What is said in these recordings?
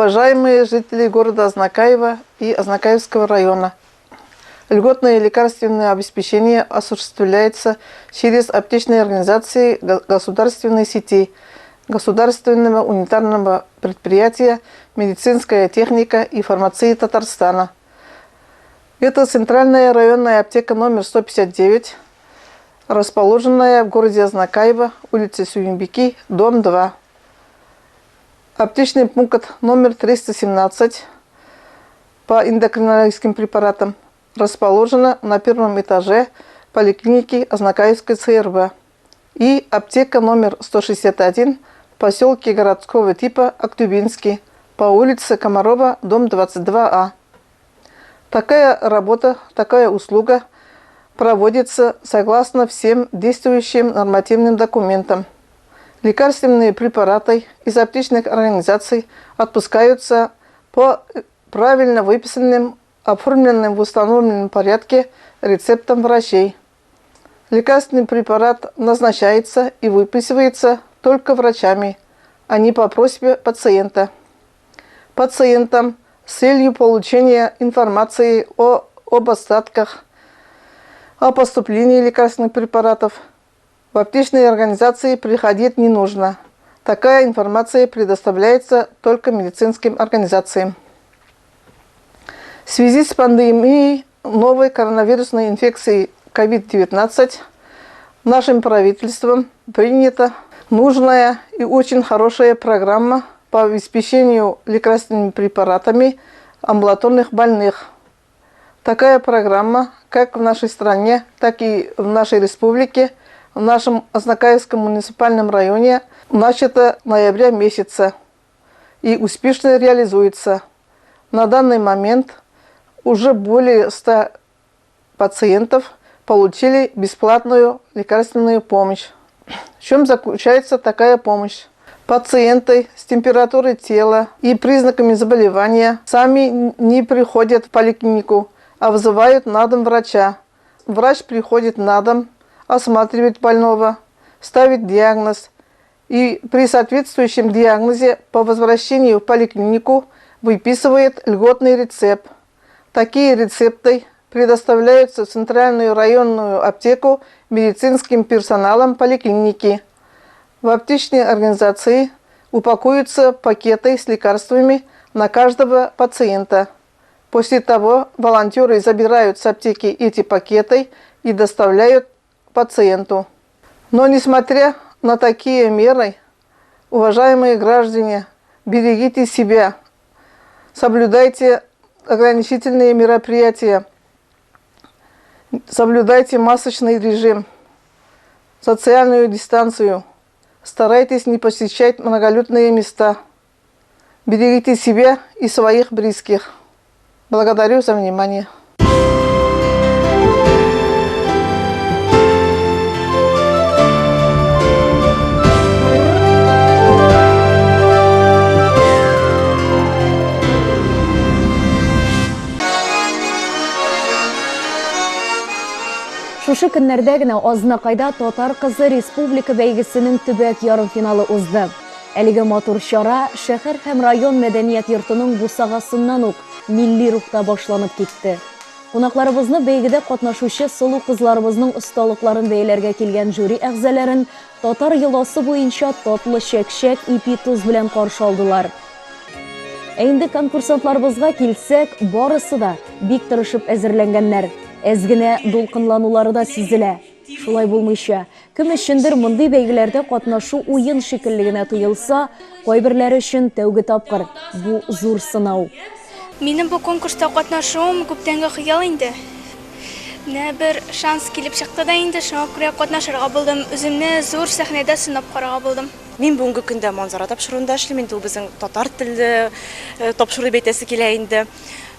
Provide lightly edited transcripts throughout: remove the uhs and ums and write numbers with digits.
Уважаемые жители города Азнакаева и Азнакаевского района, льготное лекарственное обеспечение осуществляется через аптечные организации государственной сети, государственного унитарного предприятия «Медицинская техника и фармация Татарстана». Это Центральная районная аптека номер 159, расположенная в городе Азнакаево, улица Сююмбики, дом 2. Аптечный пункт номер 317 по эндокринологическим препаратам расположена на первом этаже поликлиники Азнакаевской ЦРБ и аптека номер 161 в поселке городского типа Актюбинский по улице Комарова, дом 22А. Такая работа, такая услуга проводится согласно всем действующим нормативным документам. Лекарственные препараты из аптечных организаций отпускаются по правильно выписанным, оформленным в установленном порядке рецептам врачей. Лекарственный препарат назначается и выписывается только врачами, а не по просьбе пациента. Пациентам с целью получения информации об остатках, о поступлении лекарственных препаратов в аптечные организации приходить не нужно. Такая информация предоставляется только медицинским организациям. В связи с пандемией новой коронавирусной инфекции COVID-19 нашим правительством принята нужная и очень хорошая программа по обеспечению лекарственными препаратами амбулаторных больных. Такая программа как в нашей стране, так и в нашей республике, в нашем Азнакаевском муниципальном районе начата ноября месяца и успешно реализуется. На данный момент уже более 100 пациентов получили бесплатную лекарственную помощь. В чем заключается такая помощь? Пациенты с температурой тела и признаками заболевания сами не приходят в поликлинику, а вызывают на дом врача. Врач приходит на дом, осматривает больного, ставит диагноз и при соответствующем диагнозе по возвращению в поликлинику выписывает льготный рецепт. Такие рецепты предоставляются в центральную районную аптеку медицинским персоналом поликлиники. В аптечной организации упакуются пакеты с лекарствами на каждого пациента. После того волонтеры забирают с аптеки эти пакеты и доставляют пациенту. Но несмотря на такие меры, уважаемые граждане, берегите себя, соблюдайте ограничительные мероприятия, соблюдайте масочный режим, социальную дистанцию, старайтесь не посещать многолюдные места. Берегите себя и своих близких. Благодарю за внимание. Шушы көннәрдә генә Азнакайда Татар кызы республика бәйгесенең төбәк ярымфиналы узды. Әлеге матур чара шәһәр һәм район мәдәният йортының бусагасыннан ук милли рухта башланып китте. Кунакларыбызны бәйгедә катнашучы сылу кызларыбызның осталыкларын бәяләргә килгән жюри әгъзаларын татар йоласы буенча татлы чәкчәк, ипи-тоз белән каршы алдылар. Ә инде конкурсантларыбызга килсәк, барысы да бик тырышып әзерләнгәннәр. Әз генә дулкынланулары да сизелә. Шулай булмыйча, кем өчендер мондый бәйгеләрдә катнашу уен шикелле генә тоелса, кайберләре өчен тәүге тапкыр бу зур сынау. Минем бу конкурста катнашуым күптәнге хыял инде. Менә бер шанс килеп чыкты да инде, шуңа күрә катнашырга булдым. Үземне зур сәхнәдә сынап карарга булдым. Мин бүгенге көндә Манзара тапшыруында эшлим, инде ул безнең татар телле тапшыру дип әйтәсе килә инде.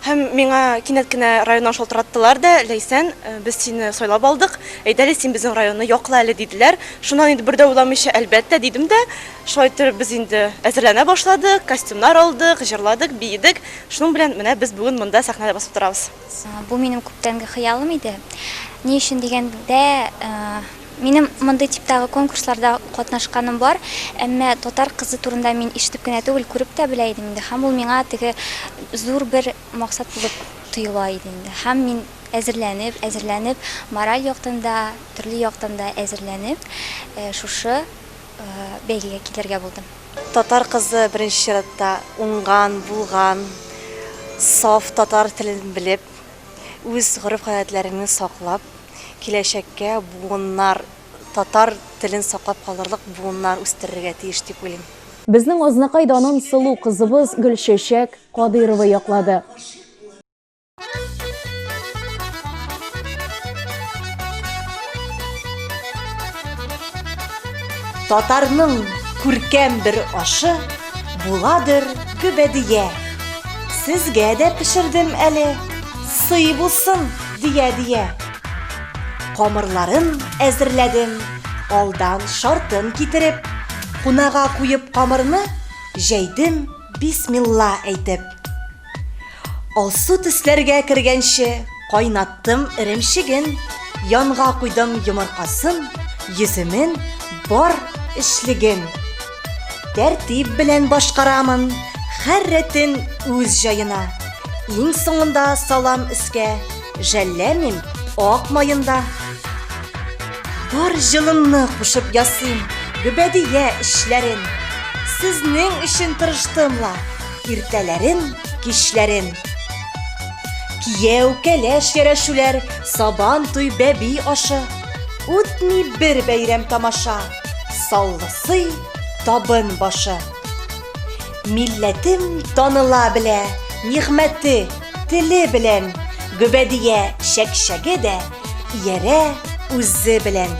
Һәм миңа кинәт кенә районнан шалтыраттылар да, Ләйсән, без сине сайлап алдык, әйдә әле син безнең районны якла әле, диделәр. Шуннан инде бер дә уйламыйча, әлбәттә, дидем дә. Шулай итеп без инде әзерләнә башладык, костюмнар алдык, җырладык, биедек. Шуның белән менә без бүген монда сәхнәдә басып торабыз. Бу минем күптәнге хыялым иде. Ни өчен дигәндә, Минем мондый типтагы конкурсларда катнашканым бар, әмма Татар кызы турында мин ишетеп кенә түгел, күреп тә белә идем инде. Һәм ул миңа теге зур бер максат булып тоела иде инде. Һәм мин әзерләнеп, әзерләнеп, мораль яктан да, төрле яктан да әзерләнеп, шушы бәйгегә килергә булдым. Татар кызы беренче чиратта уңган, булган, саф татар телен белеп, үз гореф-гадәтләреңне саклап, киләчәккә буыннар, татар телен саклап калырлык буыннар үстерергә тиеш дип уйлыйм. Безнең Азнакай данын сылу кызыбыз Гөлчәчәк Кадыйрова яклады. Татарның күркәм бер ашы буладыр гөбәдия. Сезгә дә пешердем әле, сый булсын, дия-дия. Камырларын әзерләдем, алдан шартын китереп, кунага куеп камырны, җәйдем бисмилла әйтеп. Алсу төсләргә кергәнче кайнаттым эремчеген, янга куйдым йомыркасын, йөземен, бар эчлеген. Тәртип белән башкарамын, һәр рәтен үз җаена. Иң соңында салам өскә, жәлләмим ак маен да. Бар җылымны кушып ясыйм гөбәдия эшләрен. Сезнең өчен тырыштым ла, иртәләрен, кичләрен. Кияү, кәләш ярәшүләр, сабан туй, бәби ашы. Үтми бер бәйрәм тамаша, саллы сый, табын башы. Милләтем таныла белә, нигъмәте, теле белән, гөбәдия чәкчәге дә иярә үзе белән.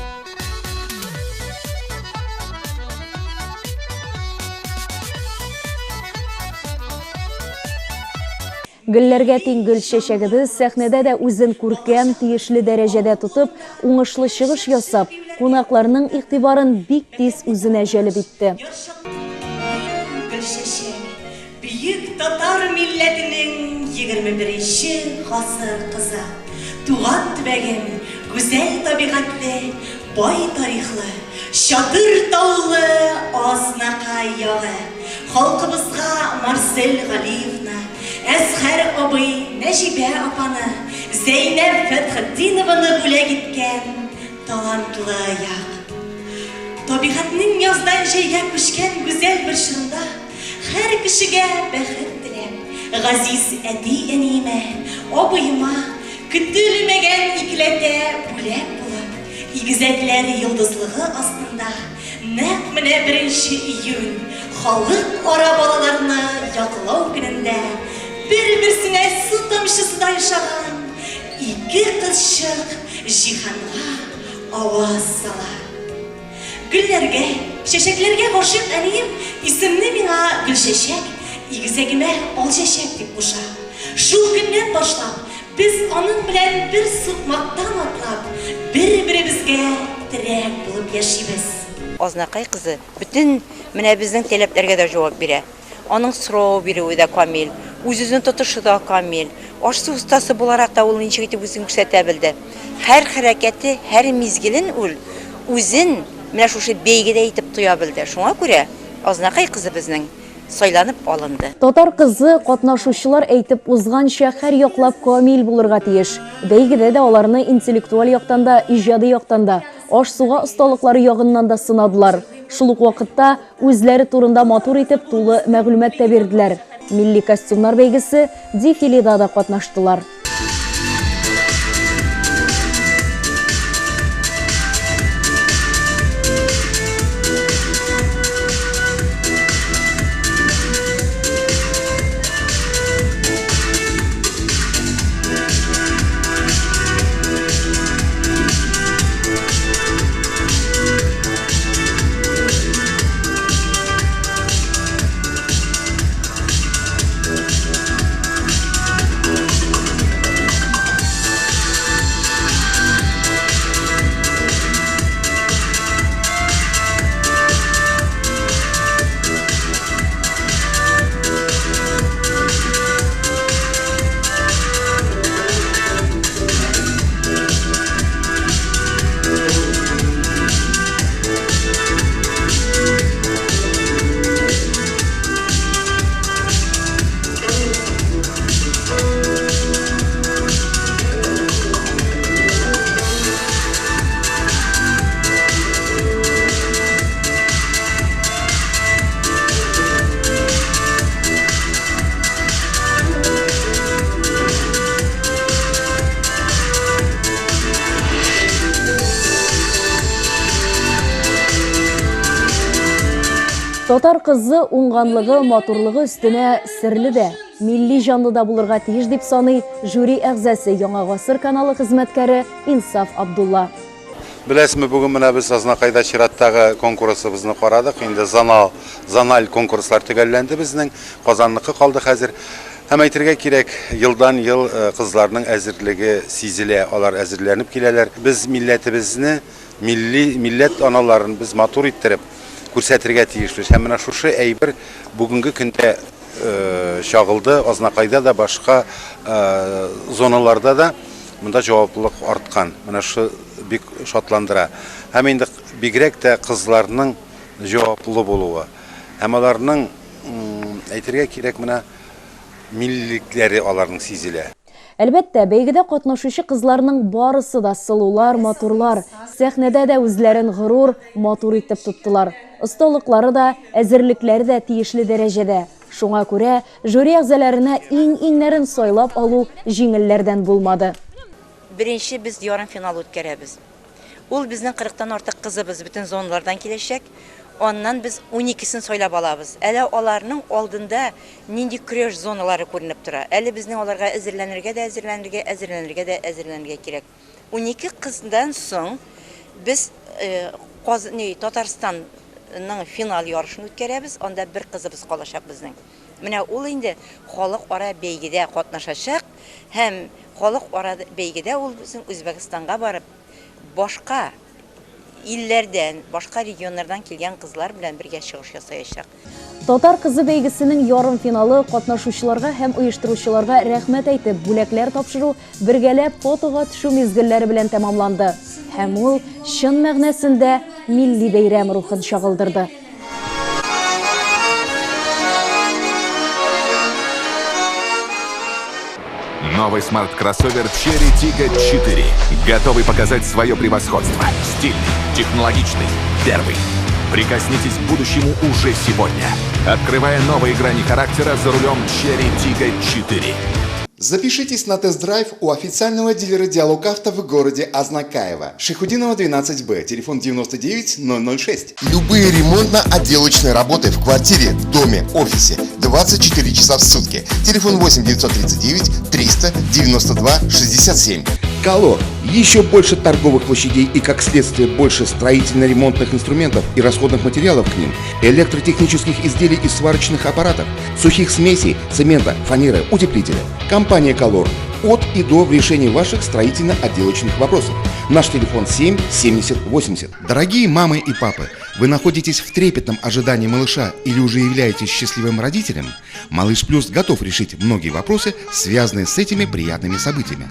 Гөлләргә тиң гөл чәчәгебез сәхнәдә дә үзен күркәм, тиешле дәрәҗәдә тотып, уңышлы чыгыш ясап, кунакларның игътибарын бик тиз үзенә җәлеп итте. Гөлчәчәк, бөек татар милләтенең 21 гасыр кызы. Туган төбәгем, гүзәл табигатьле, бай тарихлы, чатыр таулы Азнакай ягы. Халкыбызга Марсель Галиевны, Әзһәр абый, Нәҗибә апаны, Зәйнәб Фәтхетдинованы бүләк иткән талантлы як. Табигатьнең яздан җәйгә күчкән гүзәл бер чорында һәр кешегә бәхет теләп, газиз әти-әниемә, абыема көтелмәгән икеләтә бүләк булып, игезәкләр йолдызлыгы астында Нәкъ менә беренче июнь, Халыкара балаларны яклау көнендә бер-берсенә су тамчысыдай ошаган ике кызчык җиһанга аваз сала. Гөлләргә, чәчәкләргә гашыйк әнием исемне миңа Гөлчәчәк, игезәгемә Алчәчәк дип куша. Шул көннән башлап Без аның белән бер сукмактан атлап, бер-беребезгә терәк булып яшибез. Азнакай кызы бөтен менә безнең таләпләргә дә җавап бирә. Аның сорау бирүе дә камил, үз-үзен тотышы да камил. Аш-су остасы буларак та ул ничек итеп үзен күрсәтә белде. Һәр хәрәкәте, һәр мизгелен ул үзен менә шушы бәйгедә итеп тоя белде. Шуңа күрә Азнакай кызы безнең сайланып алынды. Татар кызы, катнашучылар әйтеп узганча, һәрьяклап камил булырга тиеш. Бәйгедә дә аларны интеллектуаль яктан да, иҗади яктан да, аш-суга осталыклары ягыннан да сынадылар. Шул ук вакытта үзләре турында матур итеп тулы мәгълүмат та бирделәр. Милли костюмнар бәйгесе, дефиледа да катнаштылар. Татар кызы уңганлыгы, матурлыгы өстенә серле дә, милли җанлы да булырга тиеш дип саный жюри әгъзасы Яңа гасыр каналы хезмәткәре Инсаф Абдулла. Беләсезме, бүген менә без Азнакайда чираттагы конкурсыбызны карадык. Инде зонал, зональ конкурслар төгәлләнде безнең. Казанныкы калды хәзер. Һәм әйтергә кирәк, елдан-ел кызларның әзерлеге сизелә, алар әзерләнеп киләләр. Без милләтебезне, милли, милләт аналарын без матур иттереп күрсәтергә тиешбез. Һәм менә шушы әйбер бүгенге көндә чагылды, Азнакайда да, башка зоналарда да монда җаваплылык арткан. Менә шушы бик шатландыра. Һәм инде бигрәк тә кызларның җаваплы булуы. Һәм аларның, әйтергә кирәк, менә миллекләре аларның сизелә. Әлбәттә, бәйгедә катнашучы кызларның барысы да сылулар, матурлар. Сәхнәдә дә үзләрен горур, матур итеп тоттылар. Осталыклары да, әзерлекләре дә тиешле дәрәҗәдә. Шуңа күрә жюри әгъзаларына иң-иңнәрен сайлап алу җиңелләрдән булмады. Беренче без ярымфинал үткәрәбез. Ул безнең кырыктан артык кызыбыз бөтен зоналардан киләчәк. Аннан без уникесен сайлап алабыз. Әле аларның алдында нинди көрәш зоналары күренеп тора. Әле безнең аларга әзерләнергә дә әзерләнергә, әзерләнергә дә әзерләнергә кирәк. 12 кыздан соң без Каз, ни, Татарстанның финал ярышын үткәрәбез. Анда бер кызыбыз калачак безнең. Менә ул инде халыкара бәйгедә катнашачак һәм халыкара бәйгедә ул безнең Үзбәкстанга барып, башка илләрдән, башка регионнардан килгән кызлар белән бергә чыгыш ясаячак. Татар кызы бәйгесенең ярымфиналы катнашучыларга һәм оештыручыларга рәхмәт әйтеп, бүләкләр тапшыру, бергәләп фотога төшү мизгелләре белән тәмамланды. Һәм ул чын мәгънәсендә милли бәйрәм рухын чагылдырды. Новый смарт-кроссовер Chery Tiggo 4. Готовый показать свое превосходство. Стильный, технологичный, первый. Прикоснитесь к будущему уже сегодня. Открывая новые грани характера за рулем Chery Tiggo 4. Запишитесь на тест-драйв у официального дилера «Диалог Авто» в городе Азнакаево. Шайхутдинова, 12Б, телефон 99 006. Любые ремонтно-отделочные работы в квартире, в доме, офисе. 24 часа в сутки. Телефон 8 939 392 67. Колор. Еще больше торговых площадей и, как следствие, больше строительно-ремонтных инструментов и расходных материалов к ним, электротехнических изделий и сварочных аппаратов, сухих смесей, цемента, фанеры, утеплителя. Компания «Колор» от и до в решении ваших строительно-отделочных вопросов. Наш телефон 7 70 80. Дорогие мамы и папы, вы находитесь в трепетном ожидании малыша или уже являетесь счастливым родителем? Малыш Плюс готов решить многие вопросы, связанные с этими приятными событиями.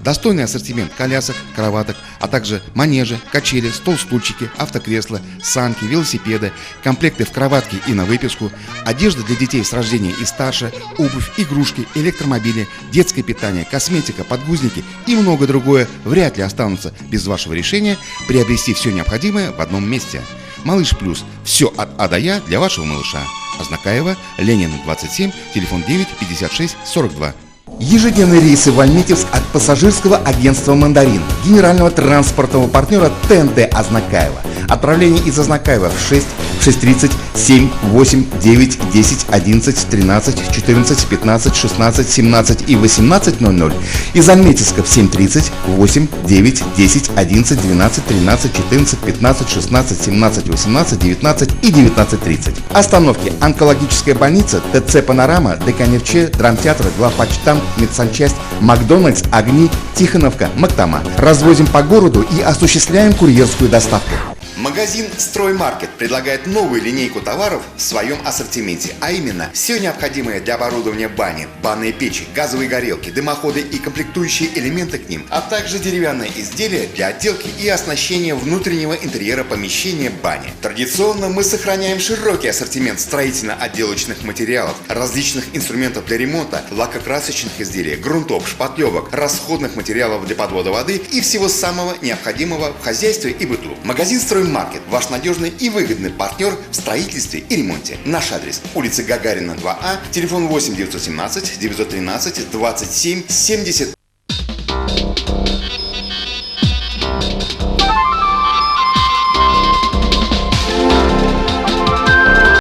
Достойный ассортимент колясок, кроваток, а также манежи, качели, стол-стульчики, автокресла, санки, велосипеды, комплекты в кроватке и на выписку, одежда для детей с рождения и старше, обувь, игрушки, электромобили, детское питание, косметика, подгузники и многое другое вряд ли останутся без вашего решения приобрести все необходимое в одном месте. Малыш Плюс. Все от А до Я для вашего малыша. Азнакаево, Ленина, 27, телефон 9 56 42. Ежедневные рейсы в Альметьевск от пассажирского агентства «Мандарин», генерального транспортного партнера ТНТ Азнакаево. Отправление из Азнакаева в 6, 6:30, 7, 8, 9, 10, 11, 13, 14, 15, 16, 17 и 18:00. Из Альметьевска в 7:30, 8, 9, 10, 11, 12, 13, 14, 15, 16, 17, 18, 19 и 19:30. Остановки: Онкологическая больница, ТЦ «Панорама», ДК «Нефтчи», Драмтеатр, Главпочтамт, Медсанчасть, Макдональдс, Огни, Тихоновка, Мактама. Развозим по городу и осуществляем курьерскую доставку. Магазин «Строймаркет» предлагает новую линейку товаров в своем ассортименте, а именно все необходимое для оборудования бани, банные печи, газовые горелки, дымоходы и комплектующие элементы к ним, а также деревянные изделия для отделки и оснащения внутреннего интерьера помещения бани. Традиционно мы сохраняем широкий ассортимент строительно-отделочных материалов, различных инструментов для ремонта, лакокрасочных изделий, грунтов, шпатлевок, расходных материалов для подвода воды и всего самого необходимого в хозяйстве и быту. Магазин «Строймаркет» – ваш надежный и выгодный партнер в строительстве и ремонте. Наш адрес: улица Гагарина, 2А, телефон 8 917 913 27 70.